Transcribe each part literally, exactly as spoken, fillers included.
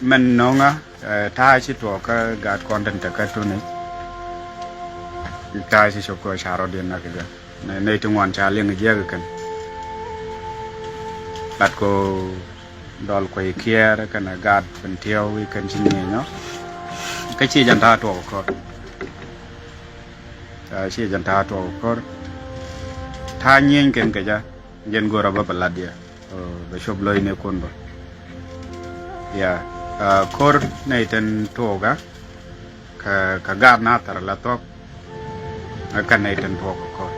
Mɛn no̱ŋä ta̱a̱ ci tuɔɔk kä gaat kɔn tin te kä tuni. Ta̱a̱ ci cop kɛ ca rɔ̱diɛn nak kɛ jɛ. Nɛy ti ŋuan ca liŋ jiɛk kɛn. Lat ko dɔl kuɛy kiɛɛr kɛnɛ gaat Bentiu i̱ kɛn ci nyieny ɔ. Kä ci jɛn ta̱a̱ tuɔɔk kɔr. Ci jɛn ta̱a̱ tuɔɔk kɔr. Ta̱a̱ nyieny kɛn kɛ jɛ. Jɛn go̱o̱rä bä bɛ lat yɛ bɛ cop lo̱cnikun bä. Ya, ko̱r nɛy tin tuɔɔkä kɛ gaat Nathɛr la thuɔ̱k. Kä nɛy tin tuɔɔkä ko̱r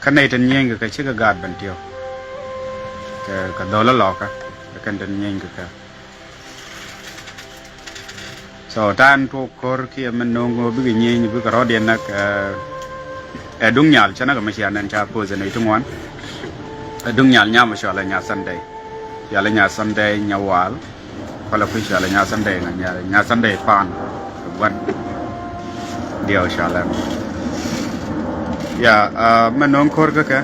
kä nɛy tin nyieeny kɛ kɛ cikɛ gaat Bentiu. Kɛ dhol a lɔkä kɛn tin nyieeny kɛ kɛ. So ta̱a̱n tuɔɔk ko̱r kiɛ mɛn no̱o̱ŋ ɣöö bikɛ nyieny bikɛ rɔ̱diɛn näk. Ɛ duŋ nyal cä näk ɛmɛ cia nɛn ca poth ɛn i̱ ti ŋuan. Ɛ duŋ nyal nyam ɛ cɔal ɛ nya Sunday. Cɔal ɛ nya Sunday nya wal. Kɔlɛ kui̱ cɔal ɛ nya Sunday ŋa nya Sunday pan. Gua̱n diɛw cɔal ɛn. Ya, mɛn no̱o̱ŋ ko̱r kä kɛ.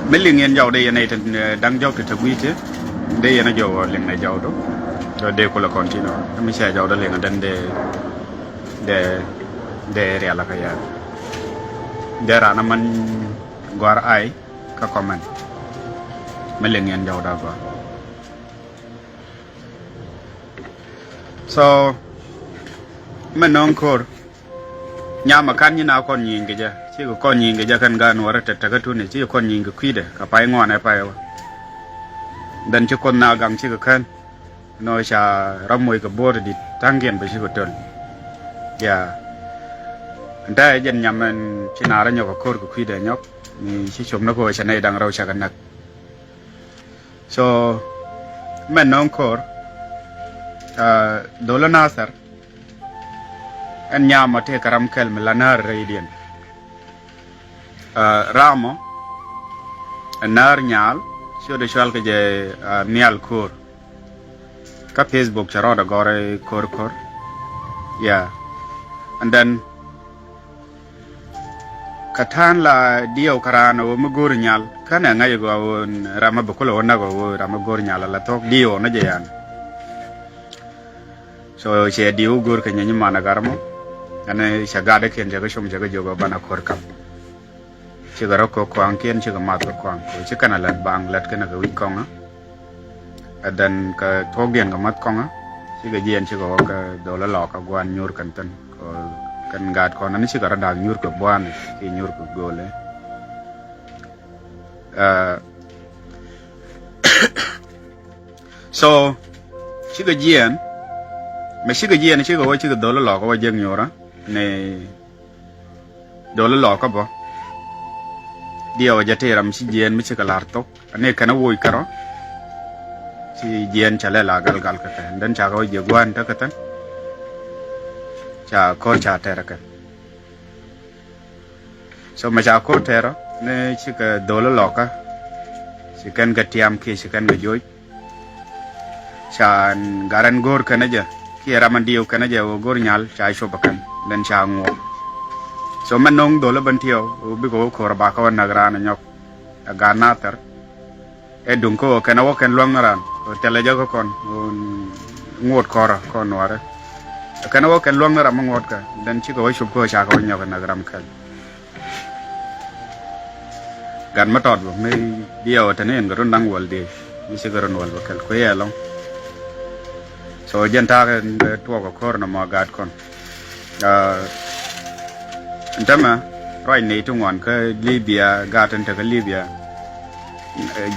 Mi liŋ yɛn jɔw dee yɛn ɛ da̱ŋ jɔw ti te gui̱i̱ ti dee yɛn ɛ jɔw liŋ nɛ jɔw do. Dee kulɛ continue mi cɛ jɔw dee liŋ den dee dee dee rial kä yɛn. Dee ran a man gɔar ai kä comment. Mi liŋ yɛn jɔw da gɔar. So mɛ no̱o̱ŋ ko̱r. Nyam a kan nyin a kɔn nyieny kɛ jɛ cikɛ kɔn nyieny kɛ jɛ kɛn gaat Nuɔrä tɛk tɛk kä tuni cikɛ kɔn nyieny kɛ kui̱dɛ kɛ pay ŋuan ɛ pay wä. Dhɛn ci Kuoth na gaŋ cikɛ kän. Nɔ ca rɔm moc kɛ buɔ̱ɔ̱t dit ta̱ŋkiɛn bɛ cikɛ töl. Ya. Ntä ɛ jɛn nyam ɛn ci na rɔ nyɔk a ko̱r kɛ kui̱dɛ nyɔk ni ci cop ni kɛ wä cɛ nɛy da̱ŋ rɛw cɛ kɛ näk. So mɛn no̱o̱ŋ ko̱r. Dho̱l a Nathɛr. Ɛn nyam a tëë kɛ ram kɛl mi la näär rɛydiɛn. Ramɔ ɛ näär nyal ciötdɛ cual kɛ jɛ nhial ko̱r. Kä Facebook cɛ rɔɔd ɛ gɔr ɛ ko̱r ko̱r. Yeah. And then kɛ ta̱a̱n la diɛw kä raan ɛ ɣöö mi go̱o̱r nyal känɛ ŋa̱c ɛ gɔaa ɣöö ram mi bi kulɛ wä näk ɛ ɣöö ram mi go̱o̱r nyal ala thuɔ̱k diɛw ɔ ni jɛ yan. So cɛ diw go̱o̱r kɛ nyɛ nyiman ɛ gar mɔ. Ɛn cɛ gatdä kiɛn cɛ kɛ com cɛ kɛ jiök ɛ banɛ ko̱r kam. Cikɛ rɔ kɛ kɔaŋkiɛn cikɛ math kɛ kɔaŋ kɛ ci kɛn a lät baŋ lät kɛn a kɛ wi̱c kɔŋä. Ɛ dhɛn kɛ thuɔ̱kdiɛn kɛ math kɔŋä cikɛ jiɛn cikɛ wä kɛ dhol a lɔkä gua̱a̱n nyuur kɛn thi̱n. Kɛ kɛn gat kɔn ɛn cikɛ rɔ da̱a̱k nyuur kɛ bua̱a̱n kiɛ nyuur kɛ gööl ɛ. So cikɛ jiɛɛn mɛ cikɛ jiɛɛn cikɛ wä cikɛ dhol lɔkä wä jek nyuurä ni dhol lɔkä bä. Diɛw wä jɛ ti ram ci jiɛɛn mi cikɛ la̱r thok ani kɛn a woc kärɔ. Ci jiɛɛn cɛ lɛ la gal gal kä kɛ den cakɛ wä jek gua̱a̱n tä kä thɛn. Ca ko̱r ca tɛr kɛn. So mɛ ca ko̱r tɛrɔ ni cikɛ dhol lɔkä. Ci kɛn kɛ tiam kiɛ ci kɛn kɛ joc. Ca gat ɛn go̱o̱r kɛn jɛ kiɛ ram ɛn diw kɛn jɛ wä go̱o̱r nyal ca cop kɛn den ca ŋuɔk. So mɛ no̱o̱ŋ dhol ben tiɛw wä bikɛ wä ko̱r ba kä wä näk raan nyɔk. Ɛ gat Nathɛr. Ɛ duŋ kä wä kɛn wä kɛn luäŋ ran wä thilɛ jɛ kä kɔn wä ŋuɔt kɔrä kɔn nuarɛ. Kɛn wä kɛn luäŋ ram mi ŋuɔt kɛ den cikɛ wä cop kä wä ca kɛ wä nyɔk ɛ näk ram kɛn. Gat mi tɔt bä mi diɛw tɛn in kɛ run da̱ŋ wäl diɛ mi cikɛ run wäl bä kɛl kuiɛ ɛlɔŋ. So jɛn ta̱a̱ kɛ tuɔɔk kɛ ko̱r nɔmɔ gat kɔn. Ɛn tämɛ ruac nɛy ti ŋuan kä Libya gat in tekä Libya.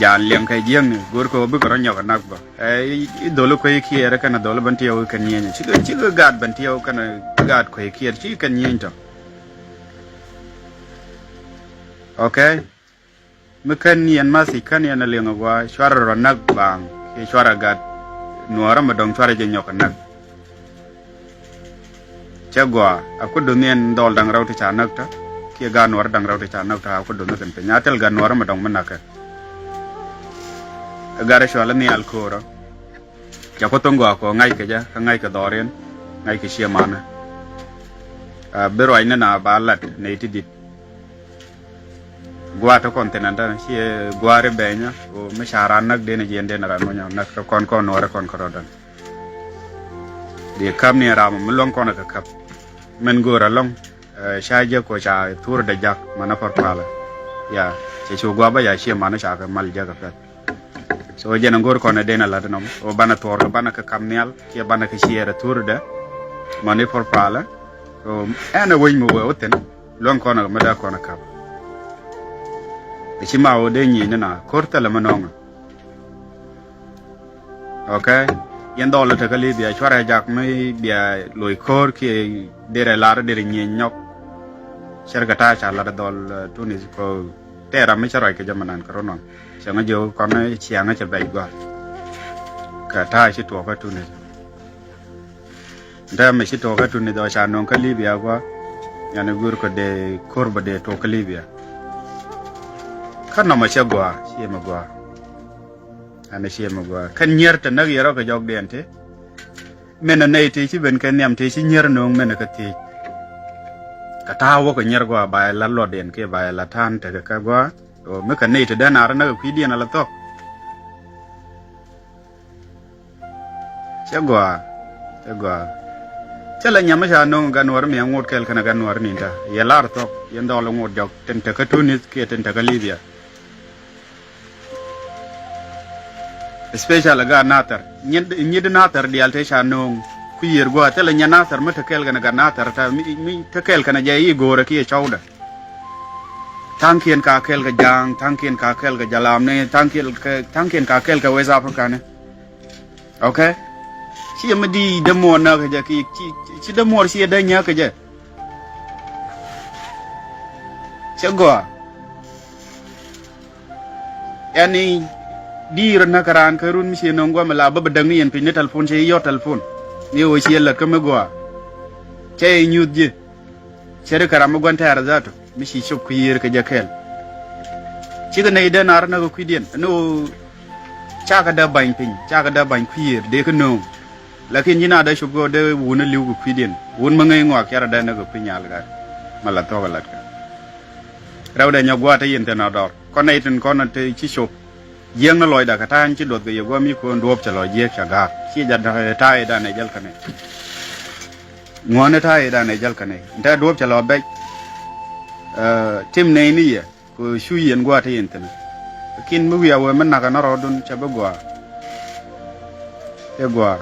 Jaan liɛŋ kɛ jiäkni go̱o̱r kɛ wä bikɛ rɔ nyɔk ɛ nak bä. Ɛ i̱ dholi kuec kiɛɛr kɛn dholi ben tiɛw kɛn nyieny cikɛ cikɛ gat ben tiɛw kɛn gat kuec kiɛɛr cikɛ kɛn nyieny tɔ. Okay. Mi kän yɛn mathi kän yɛn a liŋ a gua cuarɛ rɔ näk baaŋ kiɛ cuarɛ gat nuɔɔrä mi dɔŋ cuarɛ jɛ nyɔk a näk. Cɛ gua a ku duŋ yɛn dhɔl daŋ rɛw ti ca näk tä kiɛ gat nuɔɔrä daŋ rɛw ti ca näk tä a ku duŋ kɛn piny a thil gat nuɔɔrä mi dɔŋ mi näk kɛ. Ɛ gat a cual a nhial ko̱o̱rä. Ca ku thoŋ gɔaa kɔ ŋa̱c kɛ jɛ kä ŋa̱c kɛ dhɔriɛn ŋa̱c kɛ ciɛ manä. Bi ruacni na ba lat nɛy ti dit. Gua̱a̱ te kɔn thin ɛn tɛn ciɛ gua̱a̱ ri bɛnyä ɣöö mi ca raan näk den jiɛn den raan wä nyɔ näk kɛ kɔn kɔn nuɔɔri kɔn kärɔ̱dan. Di käp ni ram mi luäŋ kɔn kɛ käp. Min go̱o̱r alɔŋ ca jek kɔ ca thur dɛ jak manä pärpalä. Ya cɛ cu gua̱a̱ bä ya ciɛ manä ca kɛ mal jek kɛ pɛth. So jɛn a go̱o̱r kɔn ɛ den a lat nɔm ɣöö banɛ thuɔɔr kɛ banɛ kɛ käp nhial kiɛ banɛ kɛ ciɛɛr ɛ thur dɛ manä pärpalä. So ɛn ɛ wec mi wee wä thin luäŋ kɔn kɛ mi dee kɔn kɛ käp. Ɛ ci ma ɣöö dee nyieny ni na ko̱r thilɛ mi nɔŋɛ. Ok. Yɛn dhɔl ɛ tekä Libya cuarɛ jak mi bia loc ko̱r kiɛ derɛ lar derɛ nyieny nyɔk. Cɛr kɛ ta̱a̱ ca lat dhɔl Tunis kɔ tɛɛr ram mi cä ruac kɛ jɛ mi nan kɛ run nɔn. Cɛ ŋä jiök kɔn ciaŋä cɛ bɛc gɔ̱a̱r. Kɛ ta̱a̱ ci tuɔɔkä Tunis. Ntä mi ci tuɔɔkä Tunis ɔ ca no̱o̱ŋ kä Libya gɔ̱a̱r. Yan i̱ guur kɔ dee ko̱r bä dee tuɔɔkä Libya. Kä nɔmɔ cɛ gɔ̱a̱r ciɛ mi gɔ̱a̱r. Ɛn ciɛ mi gɔaa kɛn nyier te näk yɛ rɔ kɛ jɔkdiɛn ti. Min ɛ nɛy ti ci ben kɛ nhiam ti ci nyier no̱o̱ŋ min ɛ kɛ thiec. Kɛ ta̱a̱ wä kɛ nyier gɔaa ba yɛ la luɔtdiɛn kiɛ ba yɛ la ta̱a̱n tekɛ kɛ gɔaa. Mi kɛ nɛy ti dee naar näk kɛ kui̱diɛn ala thɔk. Cɛ gɔaa. Cɛ gɔaa. Cɛ la nyam mi ca no̱o̱ŋ gan wär mi ɛ ŋot kɛl kɛn ɛ gan wär nintä yɛ lar thɔk yɛn dhɔl ŋot jɔk tin tekä Tunis kiɛ tin tekä Libya. Especially gaat Nathɛr. Nyit, nyit Nathɛr diaal te ca no̱o̱ŋ. Ku yiër gua̱a̱th thilɛ nyɛ Nathɛr mi te kɛɛl kɛnɛ gaat Nathɛr ta mi, mi te kɛɛl kɛnɛ jɛ i̱ go̱o̱rɛ kiɛ cɔwdɛ. Tha̱a̱ŋkiɛn ka kɛɛl kɛ Ja̱a̱ŋ, tha̱a̱ŋkiɛn ka kɛɛl kɛ Jalamni, tha̱a̱ŋkiɛn kɛ, tha̱a̱ŋkiɛn ka kɛɛl kɛ West Africa ni. Ok. Ci yɛ mi di dämuɔɔr näk kɛ jɛ ki ci, ci dämuɔɔr ci yɛ däny nyäk kɛ jɛ. Cɛ gɔaa. Ɛn i̱ di̱i̱r näk raan kä run mi ciɛ nöŋ gua̱a̱m la bä bä däk ni yɛn piny ni telpon cɛ i̱ yɔt telpon. Ni ɣöö ciɛ lät kä mi gɔaa. Cɛ i̱ nyuth ji̱. Cɛ ri kɛ ram mi gua̱n tɛɛr dhatu mi ci cop kui̱i̱r kɛ jɛ kɛɛl. Cikɛ nɛy dee naar näk kä kui̱diɛn ni ɣöö cakɛ dee ba̱ny piny cakɛ dee ba̱ny kui̱i̱r dee kä nööŋ. Lakin ji̱ na dee cop kɛ ɣöö dee wun a li̱w kɛ kui̱diɛn wun mi ŋäc ŋɔak cɛ rɔ dee näk kɛ kui̱ nyal gat. Ma la thuɔ̱k a lat kɛ. Rɛwdɛ nyɔk gua̱a̱th te yin thi̱n a dɔr kɔn nɛy tin kɔn te ci cop. Jiäkni lɔcdä kɛ ta̱a̱ in ci duɔth kɛ yɛ gua̱a̱m mi ko̱o̱n duɔ̱ɔ̱p cɛ lɔ jiäk cɛ ga̱a̱r ci jɛ ta̱a̱ i̱ dan ɛ jäl kɛnɛ. Ŋuɔ̱ni ta̱a̱ i̱ dan ɛ jäl kɛnɛ in te duɔ̱ɔ̱p cɛ lɔ bɛc. Tim nɛy ni yɛ kɛ cu yɛn gua̱a̱th te yin thi̱n. Lakin mi wi̱i̱ a wee mi nak ɛn a rɔɔdun cɛ bi gua̱a̱. Cɛ gua̱a̱.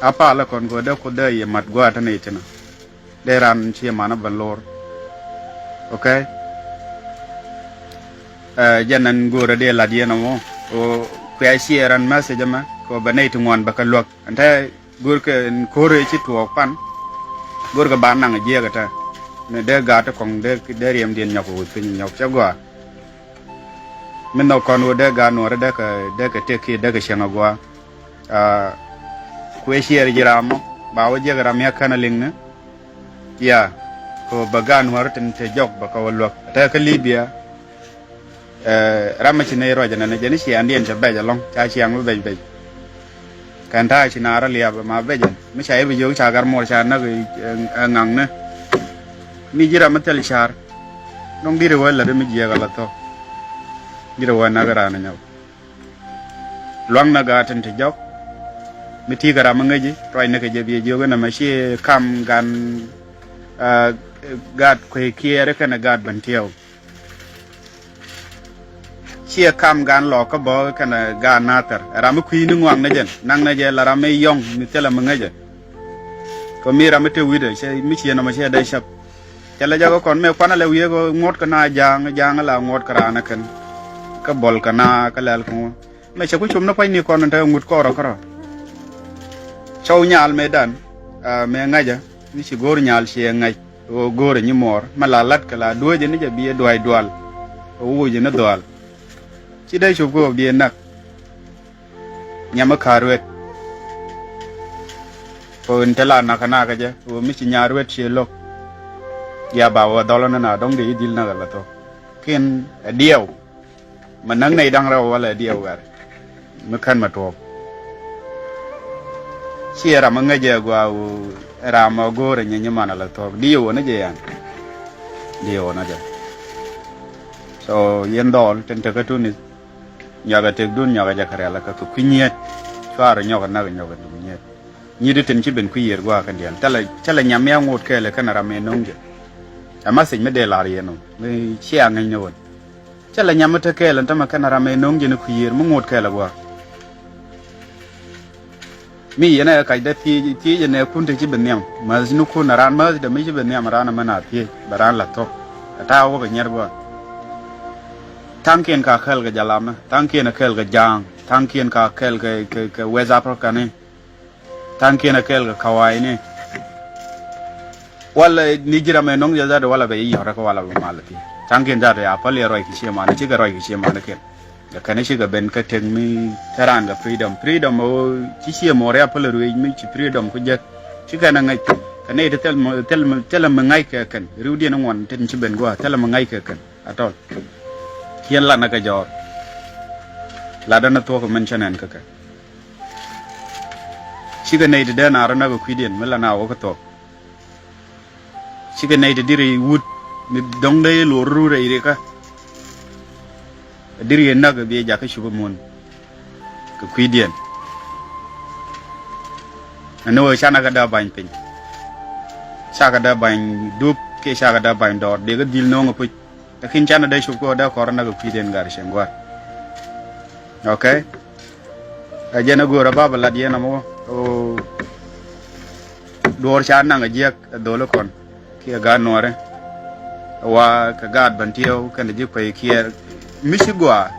A palä kɔn kɛ dee kuoth dee yɛ mat gua̱a̱th te nɛy thi̱n. Dee ran ciɛ manä ben lor. Ok. Jɛn ɛn go̱o̱rä dee lat yɛn ɛmɔ. Kuɛ ciɛ ran message ɛmɛ kɛ bɛ nɛy ti ŋuan bɛ kɛ luäk ɛn te go̱o̱rkɛ ko̱r ëë ci tuɔɔk pan. Go̱o̱rkɛ ba naŋ jiɛɛk ɛ te ni dee gaat ti kɔŋ dee riɛmdiɛn nyɔk kɛ wut piny nyɔk cɛ gɔaa. Mi nhɔk kɔn wä dee gaat nuɔri dee kɛ dee kɛ tëk kiɛ dee kɛ cieŋ agua. Kuɛ ciɛɛr ji̱ ram mɔ ba wä jiɛk ram mi akän aliŋni. Ya kɛ wä bä gaat nuɔri tin te jɔk bä kɛ wä luäk te kä Libya. Ram mi ci nɛy ruac ɛnɛnɛ jɛn i̱ ciaŋdiɛn cɛ bɛc ɛlɔ̱ŋ ca ciaŋ mi bɛc bɛc. Kɛn ta̱a̱ ci naar aliap ma bɛc ɛn mi ca i̱ bi jiök ca gar muɔr ca näk ɛ ŋaŋni. Mi ji̱ ram mi thil ca̱r. Dɔ̱ŋ di̱t iwä lätdä mi jiääk ala thɔ̱k. Di̱t iwä näk raan nyɔk. Lua̱ŋ na gaat tin ti jɔk. Mi ti̱i̱ kɛ ram mi ŋäci ruacni kɛ jɛ biɛ jiök inɛ mɛ ci kam gan. Gaat kueec kiɛɛr kɛnɛ gaat ben tiɛw. Ciɛ kam gan lɔɔk kä bɔɔk kɛnɛ gaat nathɛr ɛ ram mi kui̱ni ŋuaŋ ni jɛn naŋ ni jɛ la ram mi yɔŋ mi thilɛ mi ŋäcɛ. Kɛ mi ram mi te wi̱dɛ cɛ mi ciɛ nɔmɔ cɛ dee cäp. Cɛ lɛ jakä kɔn mɛ kuanɛ lɛ wiee kɛ ŋuɔ̱t kɛ na ja̱a̱ŋ ja̱a̱ŋ la ŋuɔ̱t kɛ raan ɛ kɛn. Kä bɔl kɛ na kä lɛl kɛ ŋuɔ̱t mɛ cɛ ku com ni pua̱nyni kɔn te ŋut kɔrɔ kärɔ. Cɔw nyal mɛ dan mɛ ŋäcä mi ci go̱o̱r nyal ciɛ ŋäc. Ɣöö go̱o̱rä nyi muɔɔr mɛ la la̱t kɛ la duäcä ni jɛ bi ɛ dua̱c dual. Ɣöö wucä ni dhual. Ci dee cop kɛ ɣöö bi ɛ näk. Nyamä ka̱a̱r ruet. Ɣöö in te la nakä nakä jɛ ɣöö mi ci nyaar ruet ciɛ lo̱k. Dia ba wä dhɔlä ni na dɔ̱ŋ dee i̱ dhil näk ala thok. Kin ɛ diɛw. Mɛ näk nɛy da̱ŋ rɛw walɛ diɛw gɛr. Mi kän mɛ tuɔɔk. Ciɛ ram mi ŋäcɛ gua wu ram mɛ go̱o̱rɛ nyɛ nyiman ala thuɔ̱k diɛ wä ni jɛ yɛn. Diɛ wä ni jɛ. Ɔ, yɛn dhɔɔl tin tekä Tunis. Nyɔkɛ tëkdun, nyɔkɛ jɛ kɛ rial kä kɛ kui̱ nyiet. Cuarɛ nyɔkɛ nak, nyɔkɛ dum nyiet. Nyiet tin ci ben kui̱ yiër gua̱a̱ kɛn diɛl. Thilɛ, thilɛ nyam mi a ŋot kɛɛl kɛn ram mi no̱ŋ jɛ. Ɛ message mi dee lar yɛn ɔ, mi cia ŋäcni ɣöö thilɛ nyam mi te kɛɛl ɛn tämɛ kɛn ram mi no̱ŋ jɛ ni kui̱ yiër mi ŋot kɛɛl gua̱a̱. Mi yɛn ɛ kac dee thiec, thiec ɛn ɛ kun te ci bi nhiam. Mäth ni kun ɛ raan mäth dee mi ci bi nhiam raan ɛmɛ na thiec bɛ raan la thok. Ɛ ta̱a̱ wä kɛ nyiɛr bä. Tha̱a̱ŋkiɛn ka kɛl kɛ jalamä, tha̱a̱ŋkiɛn ɛ kɛl kɛ ja̱a̱ŋ, tha̱a̱ŋkiɛn ka kɛl kɛ, kɛ, kɛ West Africa ni. Tha̱a̱ŋkiɛn ɛ kɛl kɛ kawai ni. Walɛ ni ji̱ ram ɛ no̱ŋ jɛ dhat walɛ bɛ i̱ yɔ̱rɛ kɛ walɛ bɛ mal thiec. Tha̱a̱ŋkiɛn dhat ya päl yɛ ruac kɛ cie manɛ, cikɛ ruac kɛ cie manɛ kɛl. Kɛ kɛn cikɛ ben kä tek mi te raan kɛ freedom. Freedom ɣöö ci cie mɔɔr ya päl ruëëc mi ci freedom ku jek. Ci kɛn ɛ ŋäc kɛ nɛy ti thil mi, thil mi, thil mi ŋa̱c kɛ kɛn. Riwdiɛn ŋuan tin ci ben gua̱a̱ thil mi ŋa̱c kɛ kɛn. Atɔl. Kiɛn lat nä kɛ jɔɔr. Lat däni thuɔ̱k min cä nɛn kä kɛ. Cikɛ nɛy ti dee naar nä kɛ kui̱diɛn mi la na wä kä thuɔ̱k. Cikɛ nɛy ti diri wut mi dɔ̱ŋ dee lo̱r rur rɛy rikä. Diri nak bi jakä cupä mun kɛ kui̱diɛn. Ɛn ɣöö canɛ kɛ dee ba̱ny piny. Cakɛ dee ba̱ny dup kiɛ cakɛ dee ba̱ny dɔɔr dee kɛ dhil no̱o̱ŋ ɛ puc. Lakin canɛ dee cup kɛ ɣöö dee kɔr nak kɛ kui̱diɛn gar cieŋ gua̱a̱r. Okay. Ɛ jɛn ɛ go̱o̱r ɛ bap ɛ lat yɛn ɛmɔ ɣöö duɔɔr ca naŋ ɛ jiäk ɛ dholi kɔn kiɛ gaat nuɔɔri. Ɛ wa kɛ gaat bän tiɛw kɛn ɛ ji̱ kuɛy kiɛɛr mi ci gɔaa.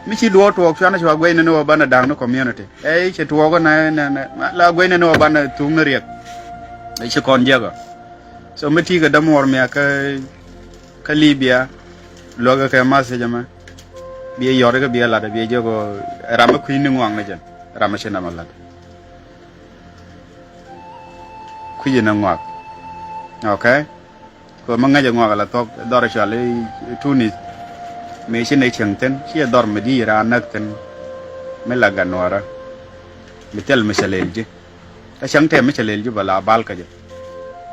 Mi ci duɔɔr tuɔɔk cuanɛ cua guɛcnɛ ni wä banɛ da̱ŋ ni community. Ɛ cɛ tuɔɔk nɛ nɛ nɛ la guɛcnɛ ni wä banɛ thuk ni riɛk. Ɛ ci kɔn jiäk ɔ. So mi ti̱i̱ kɛ dämuɔɔr miak kä kä Libya. Luäk kɛ message ɛmɛ. Biɛ yɔt kä biɛ lat biɛ jiök ɣöö ram mi kui̱ni ŋuak ni jɛn. Ram mi ci nɛmɛ lat. Kui̱ni ŋuak. Okay. Kɛ mi ŋäcɛ ŋuak ala thuɔ̱k dhɔr cual i̱ Tunis. Mëë ci nɛy cieŋ thi̱n ciɛ dhɔr mi di̱i̱c raan näk thi̱n. Mi la gan nuɔrä. Mi thil mi cɛ lel ji̱. Kä cäŋ tɛm mi cɛ lel ji̱ bä la bal kä jɛ.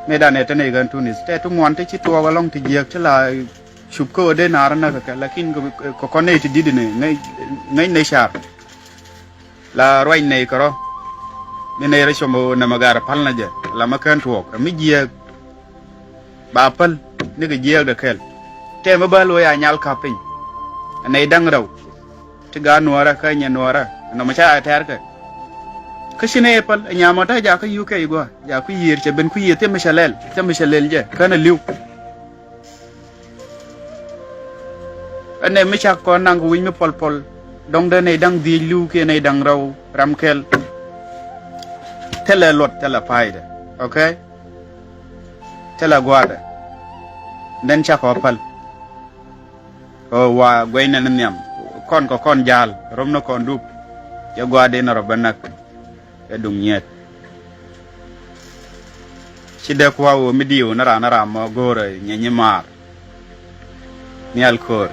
Mëëdan ɛ te nɛy ɣän Tunis tɛ ti ŋuan ti ci tuɔɔk ɛlɔ̱ŋ ti jiääk ti la cup kä ɣöö dee naar näk kɛ kɛ lakin kɛ kɔn nɛy ti di̱t ni ŋäc nɛy car. La ruac nɛy kärɔ̱. Mi nɛy rɔ com ɣöö nɛmɛ gaar päl nɛ jɛ la mi kään tuɔɔk ɛ mi jiääk. Ba päl nikɛ jiääkdɛ kɛl. Tɛmɛ bä lo̱c a nyal ka̱p piny. Ɛ nɛy da̱ŋ rɛw. Ti gaat nuɔ̱ɔ̱rä kä nyɛ nuɔ̱ɔ̱rä nɔmɔ ca a tɛ̈rkɛ. Kä ci nɛy päl ɛ nyamɔ te jakä U K gua̱a̱ jakä yiër cɛ ben ku yiër thimɛ cɛ lɛl thimɛ cɛ lɛl jɛ känɛ li̱w. Ɛn nɛ mi cak kɔn naŋ kɛ wi̱c mi pɔl pɔl. Dɔ̱ŋ dee nɛy da̱ŋ dhiec li̱w kiɛ nɛy da̱ŋ rɛw ram kɛl. Thilɛ luɔt thilɛ pa̱a̱ydɛ. Okay. Thilɛ gua̱a̱dɛ. Dɛn cakɔ päl. Ɣöö wa guɛcnɛ ni nhiam kɔn kɛ kɔn ja̱a̱l romnɛ kɔn dup. Cɛ gua̱a̱dɛ in rɔ bä näk. Ɛ duŋ nyiet. Ci dee kua̱ ɣöö mi diw ni raan ni ram mɔ go̱o̱rɛ nyɛ nyi maar. Nhial köör.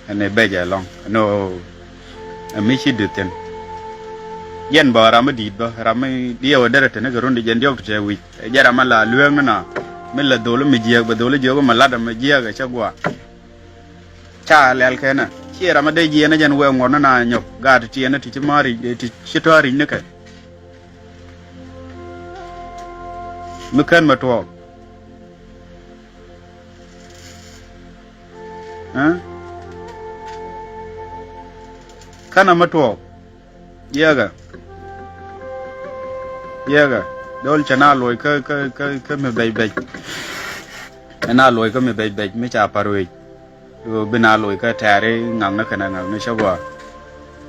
Ɛn ɛ bɛc ɛlɔ̱ŋ ɛn ɣöö ɛ mi ci duth thi̱n. Yɛn bä ram mi di̱i̱t bä ram mi diɛw ɛ derɛ teni kɛ run di jɛn diɔ̱k ti tɛ wi̱c. Ɛ jɛ ram mi la lueek ni na mi la dholi mi jiääk bɛ dholi jiök mi lat ɛ mi jiääk ɛ cä gua̱a̱. Ca lɛl kɛnɛ ciɛ ram mi dee jiɛɛn ɛ jɛn wee ŋuɔ̱t ni na nyɔk gaat ti tiɛɛn ti ci ma̱a̱ ric ti ci tɔ̱a̱ ric ni kɛ. Mi kän mi tuɔɔk. Ɛ? Känɛ mi tuɔɔk. Yiëëkä. Yiëëkä. Dol cɛ na loc kä, kä, kä, kä mi bɛc bɛc. Ɛ na loc kä mi bɛc bɛc mi ca pa̱r wec. Ɣöö bi na loc kä tɛɛri ŋa̱k ni kɛnɛ ŋa̱k ni cä gɔaa.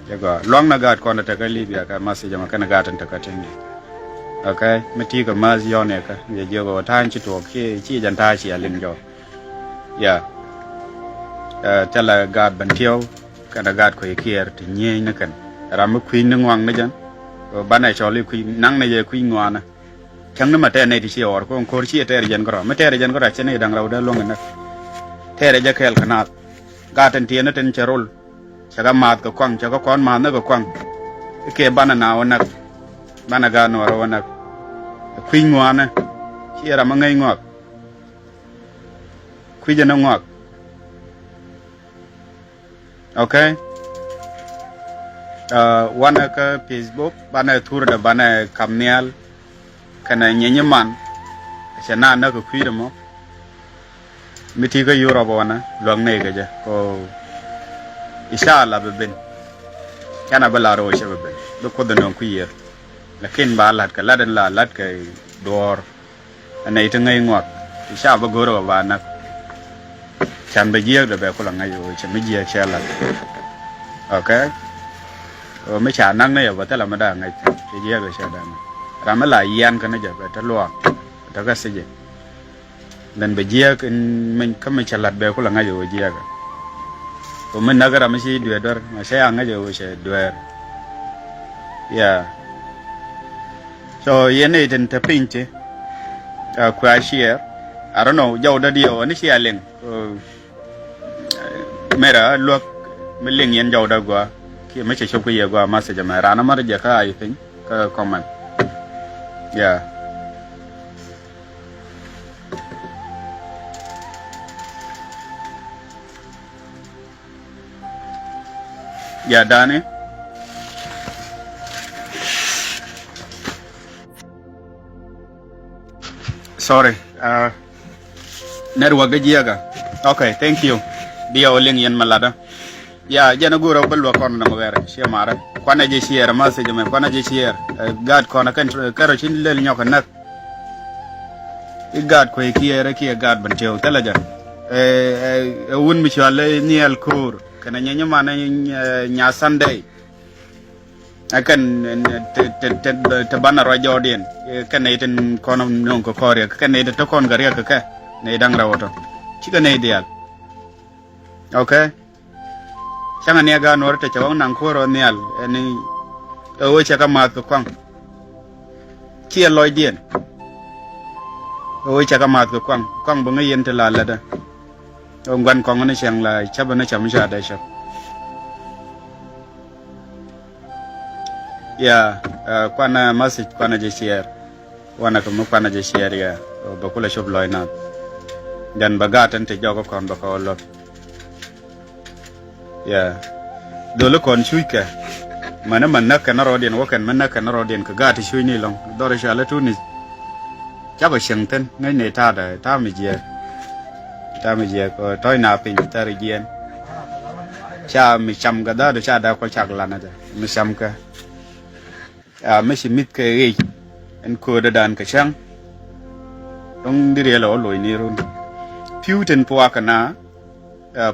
Cä gɔaa. Luaŋ na gaat kɔn tekä Libya kɛ math cɛ jɛ ma kɛnɛ gaat tin tekä tin di. Okay. Mi ti kɛ math yɔn yɛ kä. Yɛ jiök ɣöö ta̱a̱ ci tuɔɔk ci, ci jɛn ta̱a̱ ci a liŋ jɔɔk. Ya. Ɛ, thilɛ gaat Bentiɛw kɛnɛ gaat Kuec Kiɛɛr ti nyieenykɛn. Ram mi kui̱ny ni ŋuaŋ ni jɛn. Ɛ, banɛ cɔl i̱ kui̱ny naŋ ni jɛ kui̱ny ŋuanä. Cäŋ ni ma tɛɛr nɛy ti ci ɣɔr ko̱ŋ ko̱r ci tɛɛr jɛn kärɔa. Mi tɛɛr jɛn kärɔa cɛ nɛy da̱ŋ rɛw dee luäŋ inä. Tɛɛr jɛ kɛɛl kɛ naath. Gaat tin tiɛɛn ni tin cɛ rol. Cɛ kɛ maath kɛ kuaŋ, cɛ kɛ kɔn maath ni kɛ kuaŋ. I̱ kɛ banɛ na wä näk. Banɛ gaat Nuɔɔrä wä näk. Kui̱ny ŋuanä. Ci ram mi ŋäc ŋɔak. Kui̱cɛ ni ŋuak. Okay. Wanɛ kä Facebook banɛ thurdɛ banɛ kam nhial. Kɛnɛ nyienyi man cɛ na näk kɛ kui̱dɛ mɔ. Mi ti kä Europe wanɛ luäk nɛy kɛ jɛ kɔ. Inshallah bɛ ben. Canɛ bä lar wä cɛ bɛ ben bi Kuoth nöŋ kui̱ yiër. Lakin ba lat kɛ lat in la lat kɛ duɔɔr. Ɛn nɛy ti ŋäc ŋuak ti ca bä go̱o̱r ɛ ba näk. Can bɛ jiääk dɛ bɛ kulɛ ŋäc ɣöö cɛ mi jiääk cɛ lat. Okay. Ɣöö mi ca näk ni yɛ bä thilɛ mi daa ŋäc cɛ jiääk dɛ cɛ daa ŋäc. Ram mi la yian kä ni jɛ bɛ te luaak bɛ te kä thi̱cɛ. Then bɛ jiääk in mi kä mi cɛ lat bɛ kulɛ ŋäc ɣöö jiääk. Ɣöö mi näk ram mi ci dueer duer ma cɛ ya ŋäc ɣöö cɛ dueer. Yeah. So yɛn i̱ tin te piny ti. Kuɛ a share. I don't know jɔw dä diɛw ani share liŋ. Mera luäk mi liŋ yɛn jɔw dä gua. Kiɛ mi cɛ cop kä yɛ gua message mɛ ran amar jɛ kä a yi piny kä comment. Yeah. Ya dani. Sorry. Network dä jiɛkä. Okay, thank you. Diɛ wä liŋ yɛn ma latdä. Ya jɛn a go̱o̱rä bä luäk kɔn nɔmɔ wɛrɛ ciɛ marä. Kuanɛ jɛ share message mɛ kuanɛ jɛ share. Gaat kɔn kɛn kärɔ cin lel nyɔk näk. I̱ gaat kuec kiɛɛrä kiɛ gaat bän tiɛw thilɛ jɛ. Ɛ wun mi cual i̱ nhiɛl ko̱o̱r kɛnɛ nyɛ nyiman i̱ nya Sunday. Ɛ kɛn te banɛ ruac jɔɔdiɛn kɛn nɛy tin kɔn nöŋ kɛ kɔn riɛk kɛn nɛy te te kɔn kɛ riɛk kɛ kɛ nɛy da̱ŋ rɛw tɔ. Cikɛ nɛy diaal. Okay. Cäŋɛ ni ɛ gaat nuɔ̱ɔ̱ri te cɛ wä naŋ kuäär ɔ nhial ɛn ɛ ɣöö cɛ kɛ maath kɛ kuaŋ. Ciɛ lɔcdiɛn ɛ ɣöö cɛ kɛ maath kɛ kuaŋ kuaŋ bi ŋäc yɛn ti la lätdä. Ɛ gua̱n kɔŋ ni cɛŋ la cäpä ni cäm ca dee cäp. Ya kuanɛ message kuanɛ jɛ share. Wanɛ kɛ mi kuanɛ jɛ share ya bɛ kulɛ cop lɔc nath. Jɛn bɛ gaat tin te jɔk kɔn bɛ kɛ wä luäk. Yeah. Dholi kɔn cuc kɛ. Mɛn mɛn näk kɛn rɔɔdiɛn wä kɛn mɛn näk kɛn rɔɔdiɛn kɛ gaat ti cuc ni lɔŋ dhɔr cualɛ Tunis. Cakɔ cieŋ thin ŋäcni ta̱a̱dɛ ta̱a̱ mi jiɛɛk. Ta̱a̱ mi jiɛɛk kɔ tɔ̱c na piny thɛr jiɛɛn. Ca mi cam kɛ dha̱a̱du ca daa kɔ cak lanädɛ mi cam kɛ. A mi ci mi̱th kɛ ɣic ɛn köödädan kɛ cäŋ. Dɔ̱ŋ di riɛl ɛ wä loc ni run. Pi̱w tin puakä na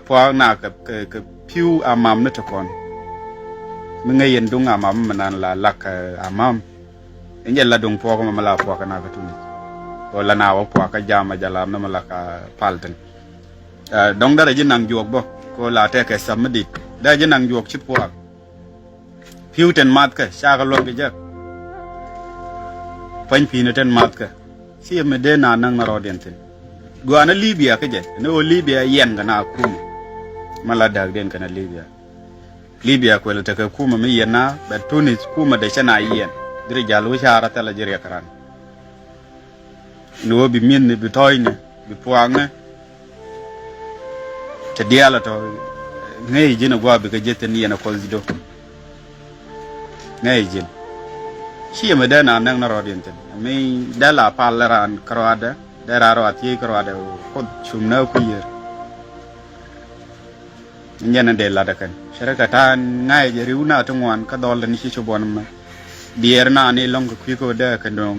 puaak na kɛ pi̱w amam ni ti kɔn. Mi ŋäc yɛn duŋ amam mi nan la lak kɛ amam. In jɛ la duŋ puɔk mi mi la puakä na kɛ tuni. Kɛ la na wä puakä jam a jɛ la mi mi la ka pal tin. Dɔŋ derɛ ji̱ naŋ juɔk bä kɛ la tɛkɛ sap mi dit derɛ ji̱ naŋ juɔk ci puaak. Pi̱w tin mathkä cakɛ luäk kɛ jek. Pua̱ny pi̱i̱ni tin mathkä. Ci mi dee na näk ni rɔɔdiɛn thi̱n. Gɔaa ni Libya kä jɛ ni ɣöö Libya yɛn kɛ na kumɛ. Ma la dääkdiɛn kɛ ni Libya. Libya kuël tekɛ kumɛ mi yɛn na bɛ Tunis kumɛ dee cɛ na yɛn. Diri jal wi̱caarä thilɛ ji̱ riɛk ran. Ni wä bi mi̱thni bi thɔ̱ɔ̱cni bi puaakni. Te diaal a tɔ ŋäc ji̱n a gua̱a̱ bikɛ ji̱ thi̱n yɛn a kuɔth ji̱ do̱. Ŋäc ji̱n ci yɛmɛ dee na näk ni rɔɔdiɛn thi̱n mi dee la pal raan kärɔadɛ dee raan rɔa thiec kärɔadɛ. Kuoth cum nä kui̱ yiër. Nyɛn in dee lat ɛ kɛn cɛ rɛ kɛ ta̱a̱ ŋa̱cɛ jɛ ri̱w na ti ŋuan kä dhɔl tin ci ci buɔn mɛ. Diɛɛr na ni lɔ̱ŋ kɛ kui̱ kä dee kɛ nööŋ.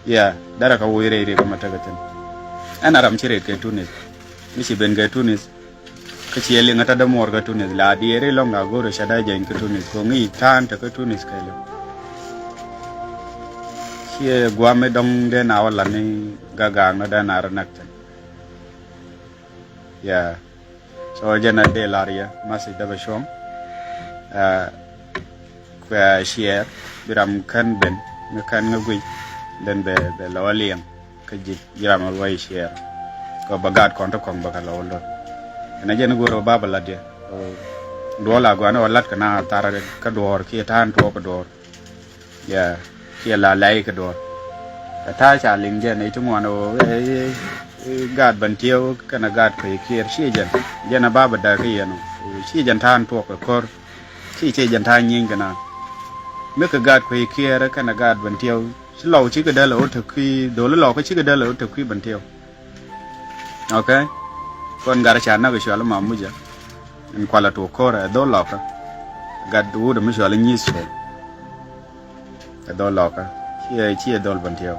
Ya derɛ kɛ woc rɛy riɛk mɛ tekɛ thi̱n. Ɛn a ram ci rɛt kɛ Tunis. Mi ci ben kɛ Tunis. Kä ciɛ liŋ ɛ ta̱dä muɔɔr kɛ Tunis la diɛɛr ilɔ̱ŋ a go̱o̱r ɛ cɛ dee jɛny kɛ Tunis kɛ ŋi̱i̱c ta̱a̱n tekä Tunis kɛɛliw. Ciɛ gua̱a̱m mi dɔ̱ŋ dee na wä la̱t ni gagaak ni dee na rɔ näk thi̱n. Ya. So jɛn a dee lar yɛ message dee bɛ cuɔ̱ŋ. Kuɛ share bi ram kän ben mi kän ŋä guic. Then bɛ bɛ lɔ liɛŋ kä ji̱ ji̱ ram a luɔy share. Kɛ bɛ gaat kɔn ti kɔŋ bɛ kɛ lɔ wä lo̱t. Ɛn a jɛn go̱o̱r bɛ ba bɛ lat yɛ. Duɔl a guan wä lat kɛ na thar kä duɔɔr kiɛ ta̱a̱n tuɔɔk kɛ duɔɔr. Ya kiɛ la lɛy kɛ duɔ̱ɔ̱r. Kɛ ta̱a̱ ca liŋ jɛ nɛy ti ŋuan ɣöö Gaat Bentiɛw kɛnɛ gaat Kuec Kiɛɛr ciɛ jɛn. Jɛn a ba bɛ däk kä yɛn ɔ. Ciɛ jɛn ta̱a̱n tuɔk kɛ ko̱r. Ciɛ ciɛ jɛn ta̱a̱n nyieeny kɛ naan. Mi kɛ gaat Kuec Kiɛɛr kɛnɛ gaat Bentiɛw. Ci Lɔw cikɛ däl ɛ wä te kui̱, dholi Lɔw kä cikɛ däl ɛ wä te kui̱ Bentiɛw. Ok. Kɔn gat ca näk cual ma mucɛ. In kualɛ tuɔk ko̱r ɛ dhol Lɔkä. Gat wut mi cual nyieth cuɔl. Ɛ dhol Lɔkä. Ciɛ, ciɛ dhol Bentiɛw.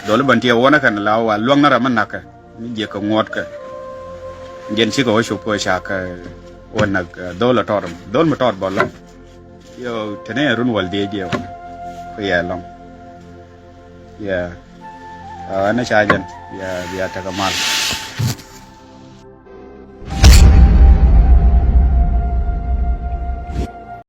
Dhol Bentiɛw wänä kɛn la wa luäŋ ni ram mi nakä. Mi jiɛk kɛ ŋuɔ̱tkɛ. Jɛn cikɛ wä cop kɛ ca kɛ wä näk, ɛ, dhol ɛ tɔt. Dhol mi tɔt bä lɔŋ. Yo, teni ɛ run wäl dhiec diɛ wänä. Ku yɛ lɔŋ. Yeah. Ɛ, ɛn ca jɛn. Bia, bia tekɛ mal.